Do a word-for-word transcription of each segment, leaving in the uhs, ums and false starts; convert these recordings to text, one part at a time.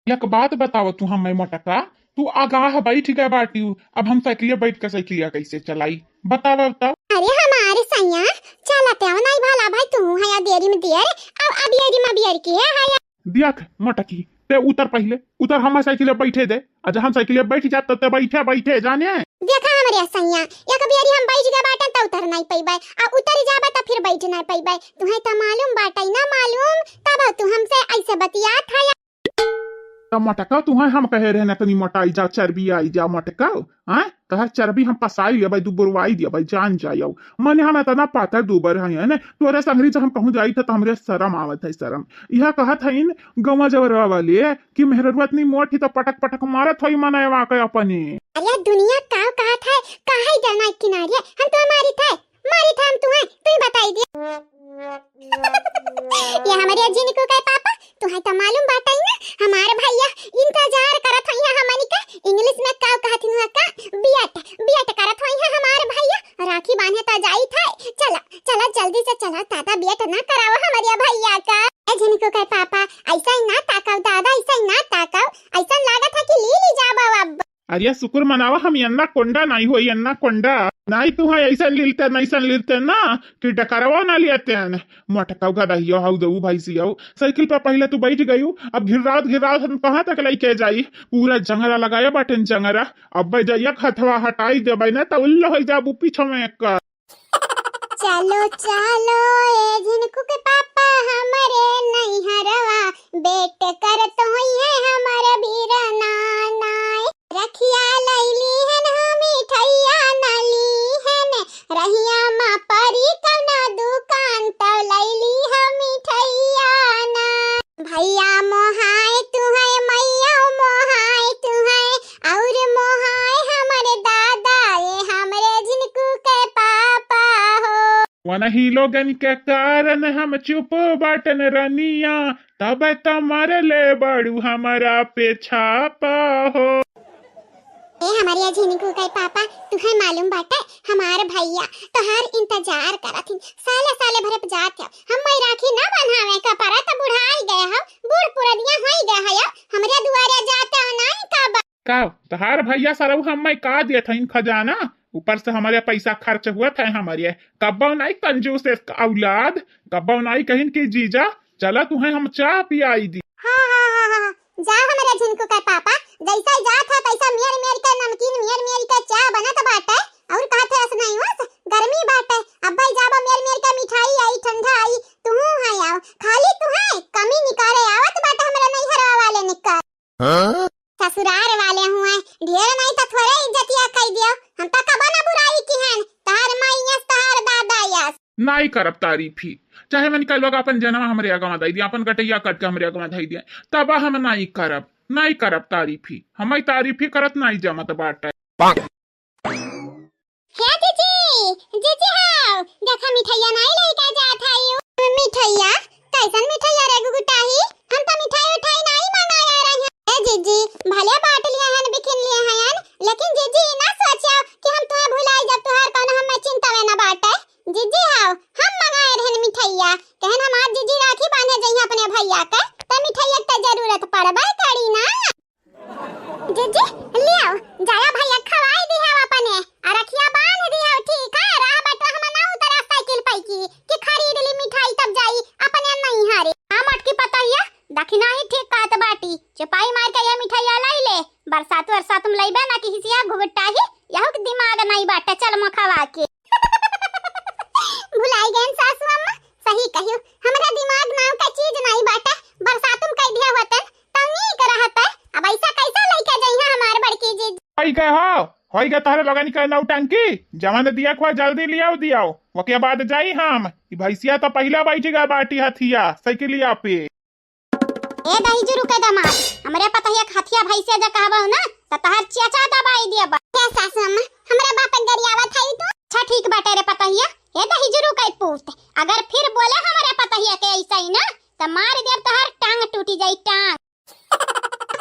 एक बात बतावा तू हमें मोटका, तू आगाह बैठ गए बाटिउ, अब हम साइकिलिया बैठ के साइकिलिया कैसे चलाई? बतावा तब। अरे हमारे सैया, चलत आओ नहीं भला भाई, तू है या देरी में देर, अब अब देरी में बियर की है, है या? देख मोटकी, ते उतर पहिले, उतर, हमारे साइकिलिया बैठे दे, आ जब हम साइकिलिया बैठ जात तो ते बैठे बैठे जाने। देखा हमरे सैया, एक बेरी हम बैठ गए बाटन त उतर नहीं पइबे, आ उतर जाबे त फिर बैठ नहीं पइबे। तुहे त मालूम बाटे ना मालूम, तब तू हमसे ऐसे बतियात है। त मोटका, तुहे हम कहे रहे ना तनी मोटाई जा, चर्बी आई जा मोटका, हाँ? तहर चर्बी हम पसाई लेबै, दुबरवाई देबै, जान जायौ। मने हम इतना पातर दुबर है, है ना? तोरे संगरी जब हम कहूँ जाई त हमरे शरम आवत है, शरम। यह कहत है इन गौवा जवरवा वाले कि मेहररुआ इतनी मोटी त पटक पटक मारत होई मनयवा के अपने। अरे दुनिया का कहत है, काहे डरना किनारे? हम तो मारी थे, मारी थे हम तुहे, तू ही बताई दिया। ये हमारे झिनकू के पापा, तुहे तो मालूम बाटे ना, हमार भैया इंतजार करत होइहैं हमनी के, English में का कहत हुआ का, wait, wait करत होइहैं हमार भैया, राखी बांधे त जाई थे। चला, चला जल्दी से चला, दादा wait ना करावा हमरे भैया का। ए झिनकू के पापा, ऐसा ही ना ताकाओ दादा, ऐसा ही ना ताकाओ, ऐसा लागत है कि ली ली जाबो अब। अरे शुक्र मनावा हम एन्ना कोंडा नाई होई, एन्ना कोंडा। नाई तुहे ऐसा लिलते, ऐसा लिलते ना कि डकरवा ना लियते। मोटका गदहियो हौ दऊ भैंसियो। साइकिल पे पहिले तू बैठ गयू, अब घिर्रात घिर्रात हम कहाँ तक लइके जाई? पूरा जंगरा लगाया बाटेन जंगरा। अब जइया हथवा हटाई देबै ना त उल्लो होइ जाबू पीछे में एक। चलो चलो ए झिनकू के पापा हमरे नैहरवा, wait करत होइहैं हमर बीरना नाय। रखिया लैली हन हो मिठैया न ली हन, रहिया मा परी कौना दुकान त लैली हो मिठैया ना। भैया मोहाय तुहै, मैया मोहाय तुहै, और मोहाय हमर दादा, ये हमरे झिनकू के पापा हो। वनही लोगन के कारण हम चुप बाटन रनिया, तब त मरले बड़ू हमरा पे छापा हो। ए हमारे झिनकू के पापा, तुहे मालूम बाटे, हमार भैया तोहार इंतजार करत हिन, साले साले भरे पे जात हो। हम मई राखी ना बन्हावे का परत, बुढ़ाई गए हो, बूढ़ पुरनिया होई गए हो, हमरे दुआरे जाते हो नहीं का बा-? का तोहार भैया सरऊ हम मई का देत हइन खजाना, ऊपर से हमारे पैसा खर्च हुआ था हमारे, कब्बो नहीं कंजूस औलाद, कब्बो नहीं कहिन कि जीजा चला तुहे हम चाह पियाई दी। हाँ, हाँ, हाँ, हाँ, जा हमरे झिनकू के पापा, जैसा ही जात है तैसा मेर मेर के नमकीन, मेर मेर के चाह बनत बाटे। और कहत है अस नहीं बस गर्मी बाटे, अब भाई जाबो मेर मेर के मिठाई आई, ठंडा आई, तुहू है आओ, खाली तुहे कमी निकाले आवत बाटे हमरे नैहरवा वाले निकाल। हाँ? ससुरार वाले हुए, ढेर नहीं तो थोड़े इज्जतिया कई दियो। हम तो कबो ना बुराई किहन, तहार माई यस, तहार दादा यस। नाई करब तारीफी, चाहे मन कई लोग अपन जनवा हमरे आगवा धई दिया, अपन गटैया काट के हमरे आगवा धई दिया, तब हम नाई करब, नाई करब तारीफी। हमारी तारीफी करत नाई जमत बाटे। हे जीजी, जीजी हाव, देखा मिठैया नाई लइके जात हई। मिठैया? कैसन मिठैया रे गुगुटाही? हम तो मिठाई उठाई नाई मंगाया रहे। ए जीजी, भले बांट लिए हन, बिखिन लिए हन, लेकिन जीजी ई ना सोचो कि हम तुहे भुलाई जब तुहार कौनो हमें चिंता में ना बाटे। जीजी हाव, हम मंगाए रहन मिठैया, कहन हमार जीजी राखी बांधे जइहें अपने भैया के, त मिठैया के त जरूरत पड़बे करी ना। जीजी, लियाओ, जाया भैया खवाई दिहाव अपने, आ रखिया बांध दिहाव, ठीक है? राह बटवा हम ना उतरा साइकिल पै की, कि खरीद ली मिठाई तब जाई अपने नैहरे। हाँ मोटकी पतोहिया, दखिना ही ठीक कहत बाटी, चुपाई मार के ये मिठाइया लाई ले, बरसात वरसात में लइबे ना कि हिसिया घुघुटा ही, यहू के दिमाग नहीं बाटे, चल मखवा के। भुलाई गए सासू अम्मा, सही कहियो, हमरा दिमाग नाम का चीज नहीं बाटे, बरसातुम कह दिया होतन, तब नीक रहत। अब ऐसा कैसा लइके जइहा हमार बड़की जीजी? होई गए हो, होई गए तोहरे लोगन के नौटंकी, जवन दिया खुआ जल्दी लियाओ दियाओ, ओके बाद जाई हम। ई भैंसिया तो पहिला बैठ गए बाटी हथिया साइकिलिया पे। ए दहिजू रुके दमाद, हमरे पतहिया के हथिया भैंसिया जा कहबहु ना, त तहर चेचा दबाई दिया बा। ए सासु अम्मा, हमरा बाप के गरियावत हई तू? अच्छा ठीक बाटे रे पतहिया, ए दहिजू रुके पूत, अगर फिर बोले हमरे पतहिया के ऐसा ही ना, त मार देब तहर टांग टूटी जाई, टांग।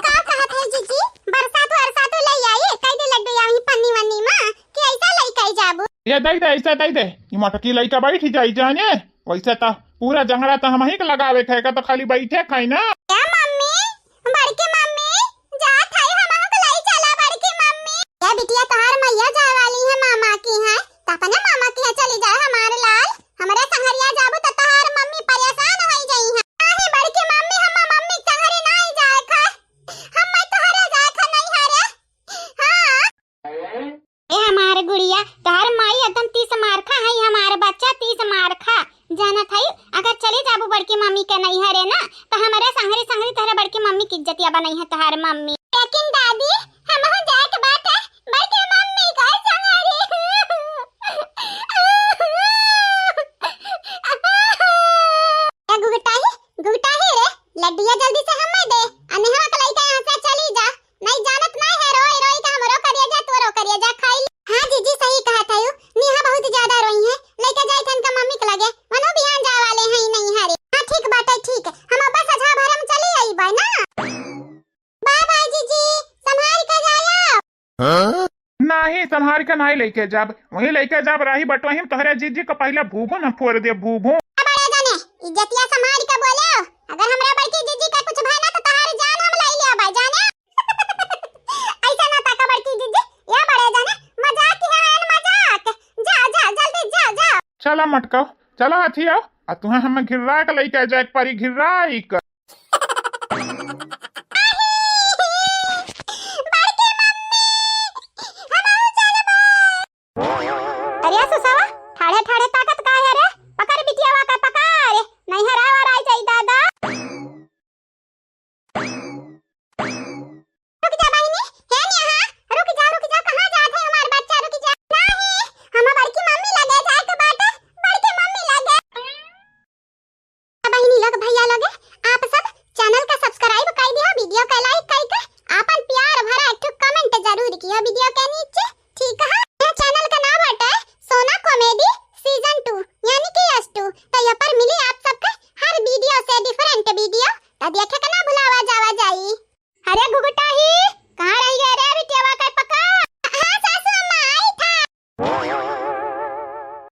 का कहत है जीजी, बरसात वरसात ले आई, कई दे लग गई अभी पन्नी वन्नी मा, कि ऐसा लई कई जाबू? ये दई दे, ऐसा दई दे, ई मोटकी लइका बैठ जाई जाने। वैसे त पूरा जंगड़ा त हमही के लगावे के है, का त खाली बैठे खाई ना। ए मम्मी, बड़की मम्मी। की इज्जतिया बनइहैं तोहार मम्मी। लेकिन दादी, हमहू जाए के बाटे, बड़की मम्मी का संगे। ए गुगटाही, गुगटाही रे, लड्डुआ जल्दी से हमें दे, आ नेहवा के लइके यहाँ से चली जा। नहीं जानत नहीं है, रोई रोई के हमरो करिया जा, तोरो करिया जा खाई। हाँ जीजी, सही कहत हयू, नेहा बहुत ज्यादा रोई है, लइके जाई थन का मम्मी के लगे, मनो बिहान जाए वाले हैं नहीं हरे। हाँ ठीक बाटे, ठीक, हम अब सझा भरे में चली आई बाय ना। बाय बाय जीजी, संभाल के जाया। हाँ? नाही, संभाल के नाही लइके जाब, वहीं लइके जाब राही बटोही में तोहरे जीजी के पहले भूभू न फोड़ दे, भूभू। बड़े जाने, इज्जतिया संभाल के बोले, अगर हमरा बड़की जीजी के कुछ भय ना तो तोहार जान हम ले लिया बाय जाने। ऐसा ना ताका बड़की जीजी, या बड़े जाने, मजाक है, मजाक। जा, जा, जल्दी जा, जा। चला मटकाओ, चला हाथी आओ, आ तुहें हमें घिर्रा के लइके जाए के परी, घिर्राई के। बड़की मम्मी, हम आऊ चलबो। अरे सुसावा, ठाड़े ठाड़े ताकत का है रे? पकड़ बिटियावा का पकड़, नहीं हरावा राई जाई दादा। रुक जा बहिनी, हे नेहा, रुक जा, रुक जा, कहाँ जात है हमार बच्चा, रुक जा। नाही, हम बड़की मम्मी लगे जाए के बाटे, बड़की मम्मी लगे। बहिनी लोग, भैया लोग, आप सब channel का subscribe कर दियो, video का like करके आपन प्यार भरा एक ठो comment जरूर कियो video के नीचे, ठीक है? यह channel का नाम बाटे सोना comedy season two, यानी कि S two। तो यह पर मिली